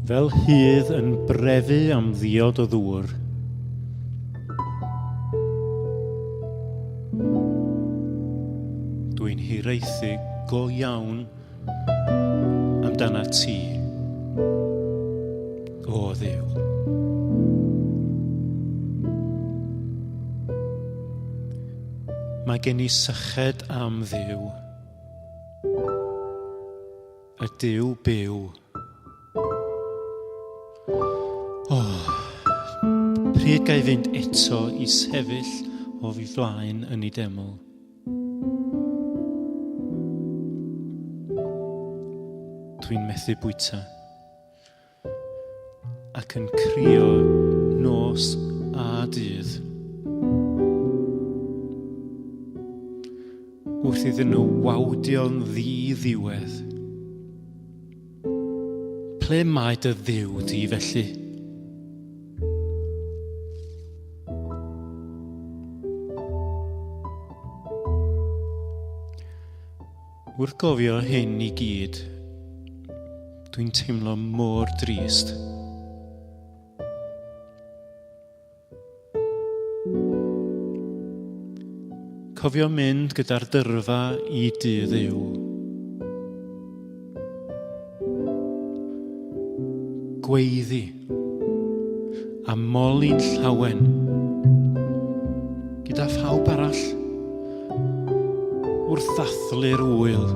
Fel hydd yn brefu am ddiod o ddŵr. Dwi'n hiraethu go iawn amdanat ti, o Dduw. Mae gen i syched am Dduw. Y Duw byw. O, pryd ga i fynd eto i sefyll o fi flaen yn ei deml? Dwi'n methu bwyta. Ac yn crio nos a dydd. Wrth iddyn nhw wawdio'n ddi-ddiwedd. Ple mae dy Dduw di felly? Wrth gofio hyn i gyd, dwi'n teimlo mor drist. Cofio mynd gyda'r dyrfa i dŷ Dduw. Gweiddi a moli'n llawen gyda phawb arall wrth ddathlu'r ŵyl.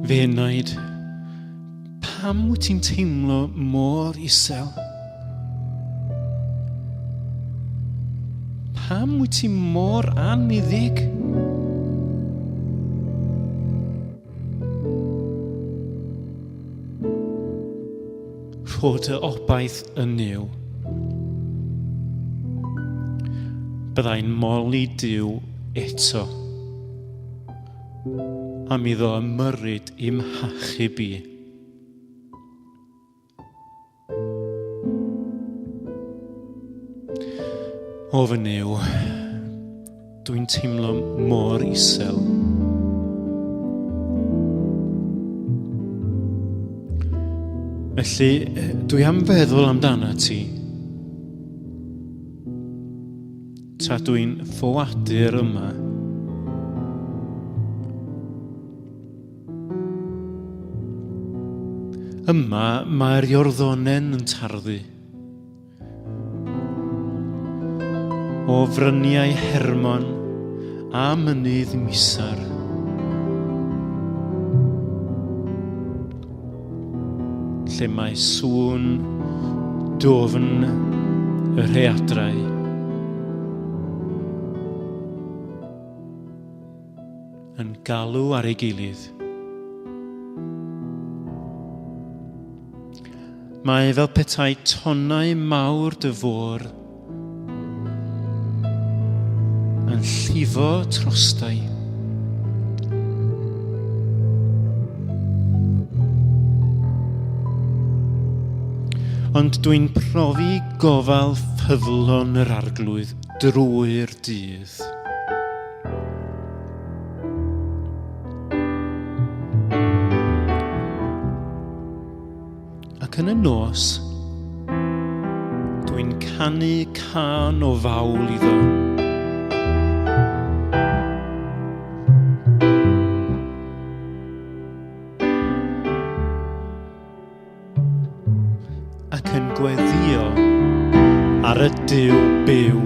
Fy enaid, pam wyt ti'n teimlo mor isel? Pam wyt ti mor anniddig? Rho dy obaith yn Nuw. Byddai'n moli Duw eto. Am iddo ymyrryd i'm hachub i. O fy Nuw, dwi'n teimlo mor isel. Felly, dwi am feddwl amdana ti. Tra dwi'n ffoadur yma. Yma mae'r Iorddonen yn tarddu. O fryniau Hermon a mynydd Misar. Lle mae sŵn dwfn y rhaeadrau. Yn galw ar ei gilydd. Mae fel petai tonnau mawr dy fôr yn llifo trostai. Ond dwi'n profi gofal ffyddlon yr Arglwydd drwy'r dydd. Ac yn y nos, dwi'n canu cân o fawl iddo. Ac yn gweddio ar y Duw byw.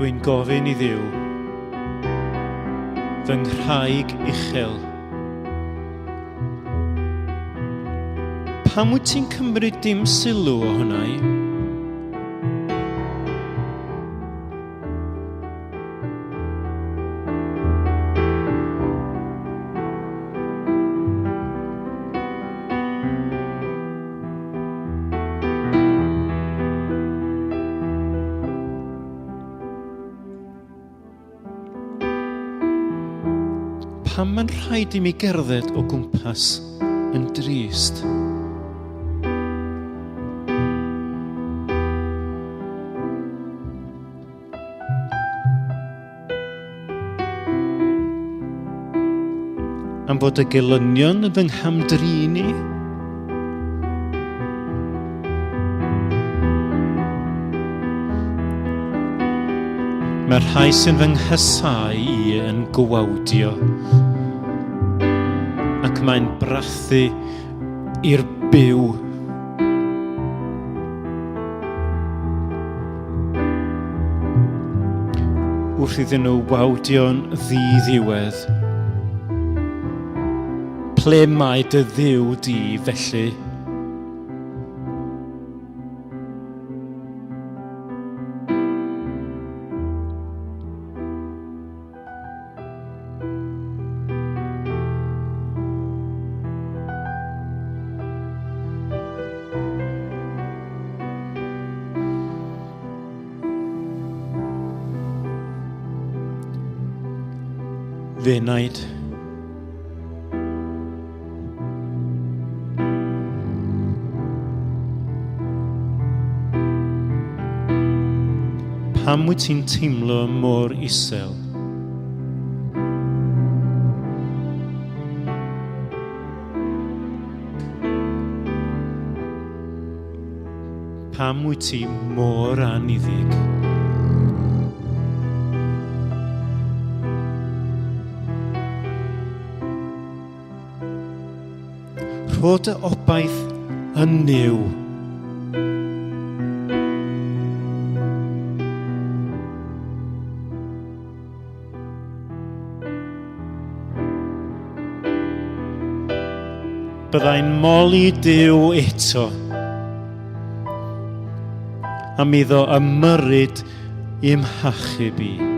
Dwi'n gofyn i Dduw, fy nghraig uchel. Pam wyt ti'n cymryd dim sylw o hwnna i? Pam mae'n rhaid i mi gerdded o gwmpas yn drist? Am fod y gelynion yn fy nghamdrin i? Mae'r rhai sy'n fy nghasáu i yn gwawdio, ac mae'n brathu i'r byw. Wrth iddyn nhw wawdio'n ddi-ddiwedd. Ple mae dy dduw di felly? Fenaid. Pam wyt ti'n teimlo mor isel? Pam wyt ti mor anniddig? Rho dy obaith yn Nuw. Byddai'n moli Duw eto am iddo ymyrryd i'm hachub i.